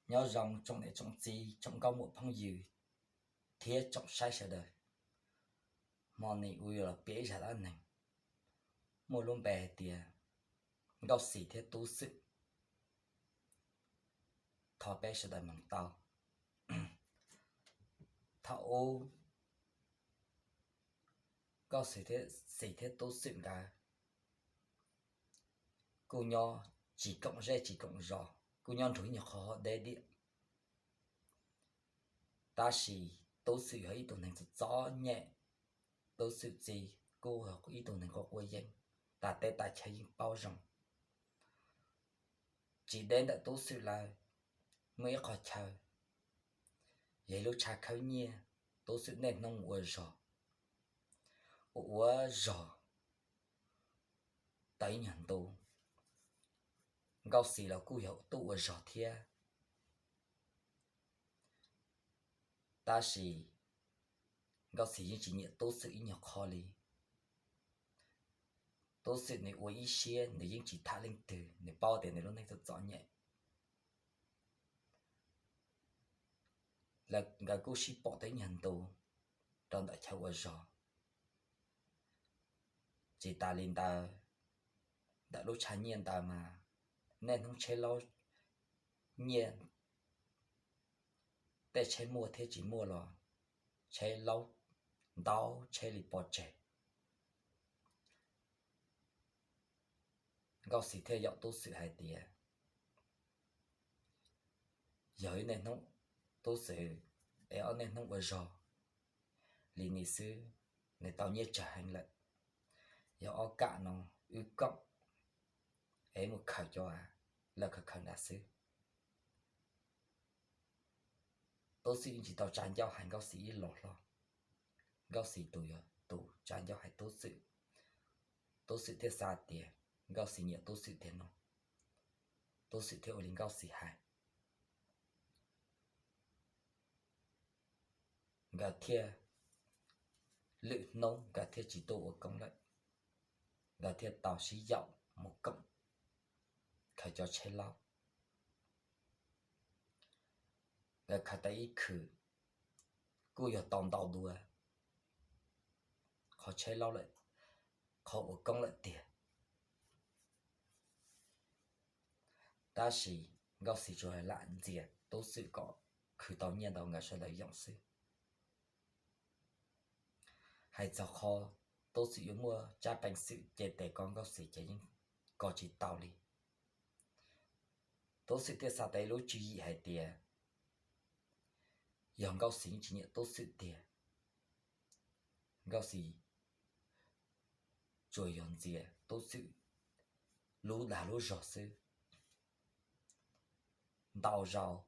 Nyob zoo tsoom niam tsoom txiv, tsoom nkauj muam phooj ywg thiab tsoom saib sawv daws. Hmo no kuv yuav los piav ib zaj dab neeg muaj lub npe hais tias Nkauj Xis thiab Tub Xwm. Thov peb sawv daws mloog tau. Thaum ub, Nkauj Xis thiab Tub Xwm nkawd kuj nyob tsis koom zej tsis koom zos, kuj nyob nrug ib nyuag qho deb diam. Tab sis Tub Xwm yog ib tug neeg txom txom nyem, Tub Xwm txiv kuj yog ib tug neeg quav quav yeeb, tas teb tas chaw yeej paub zoo. Tsis deb ntawm Tub Xwm lawm, muaj ib qho chaw, yog ib lub tshav khawb nyiaj, Tub Xwm niaj hnub ua zog, ua ua zog tau ib nyuag ntu, Nkauj Xis los kuj yog tuaj ua zog thiab. Tab sis Nkauj Xis yeej tsis nyiam Tub Xwm ib nyuag qho li. Tub Xwm nws ua ib siab, nws yeej tsis tham leej twg, nws paub tias nws lub neej txom txom nyem. Nkawd kuj sib pom tau ib nyuag ntu rau ntawm chaw ua zog. Tsis tas li ntawd, ntawm lub tshav nyiaj ntawd mas niaj hnub tsheb laub nyiaj, tej tsheb muaj thiab tsis muaj los tsheb laub ntau tsheb li pov tseg. Nkauj Xis thiaj yaum Tub Xwm hais tias, yog ib niaj hnub, Tub Xwm, es ob niaj hnub ua zog li no xwb, nws tau nyiaj tsawg heev lawm. Yog ob kam no wb koom, es mus khaws cov lawm khaws khaws nrad xwb. Tub Xwm yeej tsis tau tsa ncauj hais Nkauj Xis ib los hlo. Nkauj Xis tus yog tus tsa ncauj hais Tub Xwm. Tub Xwm thiaj xav tias Nkauj Xis nyiam Tub Xwm tiag no, Tub Xwm thiaj ua li Nkauj Xis hais. Nkawd thiaj, lwm hnub nkawd thiaj tsis tuaj ua koob lawm, nkawd thiaj tau sib yaum mus koom khaws cov tsheb laub. Nkawd khaws tau ib khwv, kuj yog tau ntau dua qhov tsheb laub lawm, qhov ua koob lawm tiag. Tab sis Nkauj Xis tsuas lam ntxias Tub Xwm kom khwv tau nyiaj ntau nkawd sawv daws yoom xwb. Hais txog qhov Tub Xwm yuav muaj tsab peev xwm ce tes kov Nkauj Xis ces yeej kov tsis tau li. Tub Xwm thiaj xav tau ib lub tswv yim hais tias, yog Nkauj Xis yeej tsis nyiam Tub Xwm tiag, Nkauj Xis tsuas yog ntxias Tub Xwm lub dag lub zog xwb. Ntau zaus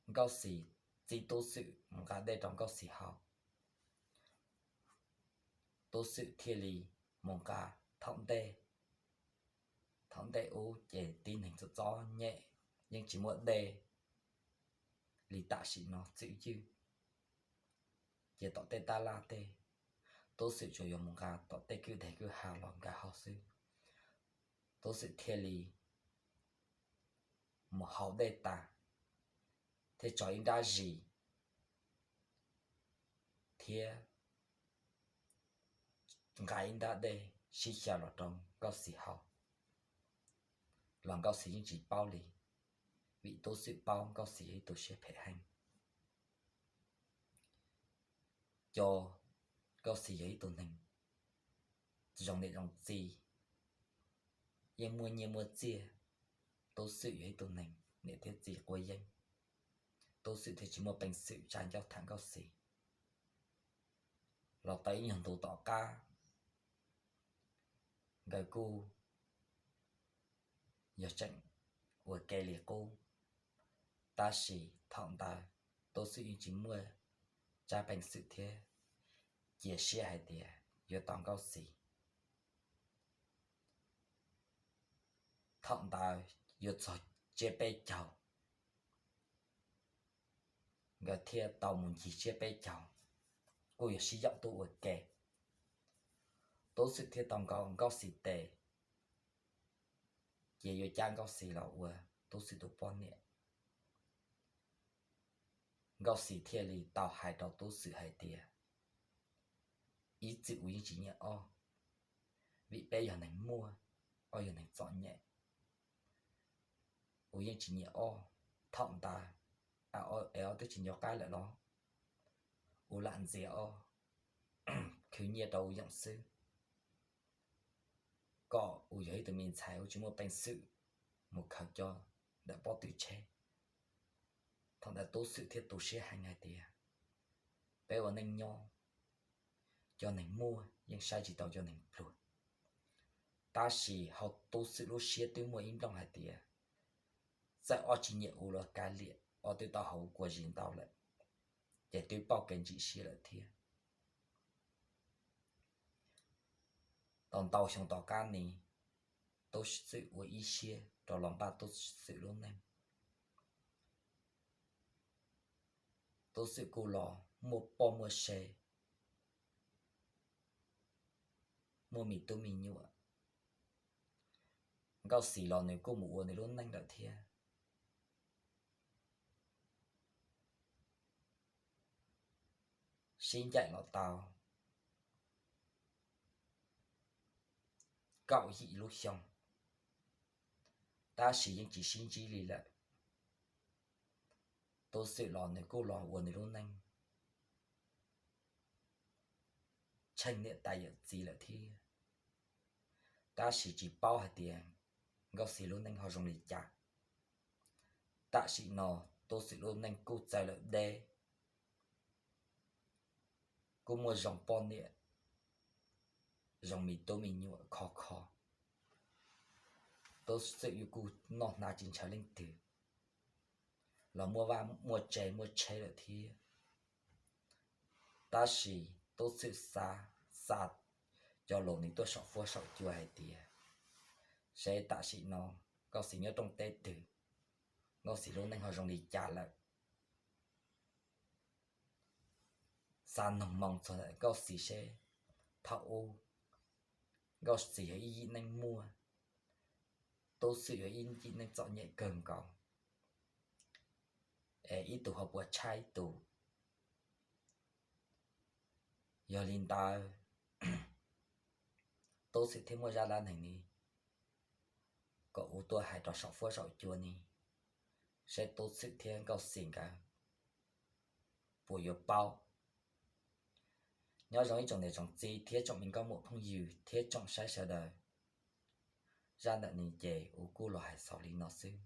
Nkauj Xis txib Tub Xwm mus nqa dej rau Nkauj Xis haus, Tub Xwm thiaj li mus nqa. Thaum ntej, thaum ntej ub ces tib neeg txom txom nyem, yeej tsis muaj dej li tam sim no txwm ywj, ces tom tej tab laj tej, Tub Xwm tsuas yuav mus nqa tom tej kwj deg kwj ha los nkawd haus xwb. Tub Xwm thiaj li mus haus dej tas, thiaj tso ib nrab zis thiab nqa ib nrab dej sib xyaw los rau Nkauj Xis haus, los Nkauj Xis yeej tsis paub li, vim Tub Xwm paub Nkauj Xis yog ib tug siab phem heev. Cov, Nkauj Xis yog ib tug neeg zoo niam zoo txiv, yeej muaj nyiaj muaj txiaj. Tub Xwm yog ib tug neeg niam thiab txiv quav yeeb, Tub Xwm thiaj tsis muaj peev xwm tsa ncauj tham Nkauj Xis. Los tau ib nyuag ntu tom qab, nkawd kuj yog tseem ua ke li qub, tab sis thaum ntawd Tub Xwm yeej tsis muaj tsab peev xwm thiab cia siab hais tias yuav tau Nkauj Xis. Thaum ntawd yuav txog tsiab peb caug, nkawd thiaj tau mus ncig tsiab peb caug, kuj yog sib yaum tuaj ua ke. Tub Xwm thiaj tau nkaus Nkauj Xis tes, ces yuav cab Nkauj Xis los ua Tub Xwm tus poj niam. Nkauj Xis thiaj li tau hais rau Tub Xwm hais tias, ib txwm kuv yeej tsis nyiam ob, vim peb yog neeg muaj, ob yog neeg txom nyem. Kuv yeej tsis nyiam ob, thaum ntawd es ob twb tsis nco qab lawm los, kuv lam ntxias ob khwv nyiaj rau kuv yoom xwb, kom kuv yog ib tug me ntxhais kuv tsis muaj peev xwm mus khaws coj ntawm pob tw tsheb. Thaum ntawd Tub Xwm thiaj tu siab heev hais tias, peb ua neej nyob, cov neeg muaj yeej saib tsis taus cov neeg pluag. Tab sis hauv Tub Xwm lub siab twb muaj ib nplooj hais tias, txawm ob tsis nyiam kuv los kav liam, ob twb tau haus kua zis ntau lawm, ces twb pauj kev ntsim siab lawm thiab. Tau ntau xyoo tom qab ne, Tub Xwm ua ib siab rov los npaj Tub Xwm lub neej. Tub Xwm kuj los muaj poj muaj se, muaj me tub me nyuam. Nkauj Xis los nws kuj mus ua nws lub neej lawm thiab. Sib ncaim los tau kaum yim lub xyoo, tab sis yeej tsis sib ntsib li lawm. Tub Xwm los nws kuj los ua nws lub neej tsheej niam tais yawm txiv lawm thiab, tab sis tsis paub hais tias Nkauj Xis lub neej ho zoo li cas. Tam sim no Tub Xwm lub neej kuj txawv lawm deb, kuj muaj zoo poj niam, zoo me tub me nyuam khov kho. Tub Xwm yuav kuj noj hnav tsis ntshaw leej twg, los muaj vaj muaj tse muaj tsheb lawm thiab. Tab sis Tub Xwm xav xa cov lus nws tuaj saum fuab saum cua hais tias, seb tam sim no Nkauj Xis nyob rooj teb twg, Nkauj Xis lub neej ho zoo li cas lawm. Xa noog moo txog ntawm Nkauj Xis seb thaum ub Nkauj Xis yog ib yim neej muaj, Tub Xwm yog ib yim neej txom nyem kawg nkaus, es ib tug ho puas tshaj ib tug. Yog li ntawd, Tub Xwm thiaj muab zaj dab neeg ni kom kuv tuaj hais rau saum fuab saum cua ni, seb Tub Xwm thiab Nkauj Xis nkawd puas yuav paub. Nyob zoo ib tsoom niam tsoom txiv thiab tsoom me nkauj muam phooj ywg thiab tsoom saib sawv daws. Zaj ntawm ni ces kuv kuj los hais xaus li no xwb,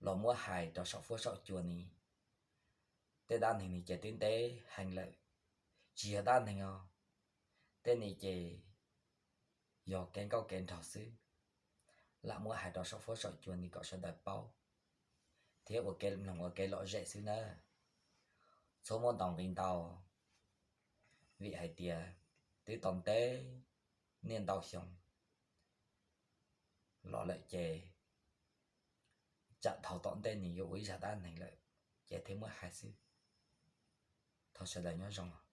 los muab hais rau saum fuab saum cua ni. Tej dab neeg ni ces twb ntev heev lawm, tsis yog dab neeg os, tej ni ces yog kev nkauj kev nraug xwb, lam muab hais rau saum fuab saum cua ni kom sawv daws paub thiab ua kev mloog ua kev lom zem xwb nawb. Txhob muab ntaus nqi ntau, vim hais tias twb tau ntev niaj ntau xyoo los lawm ces tsam dhau tom ntej nws yuav ua ib zaj dab neeg lawm ces thiaj muab hais xwb. Thov sawv daws nyob zoo.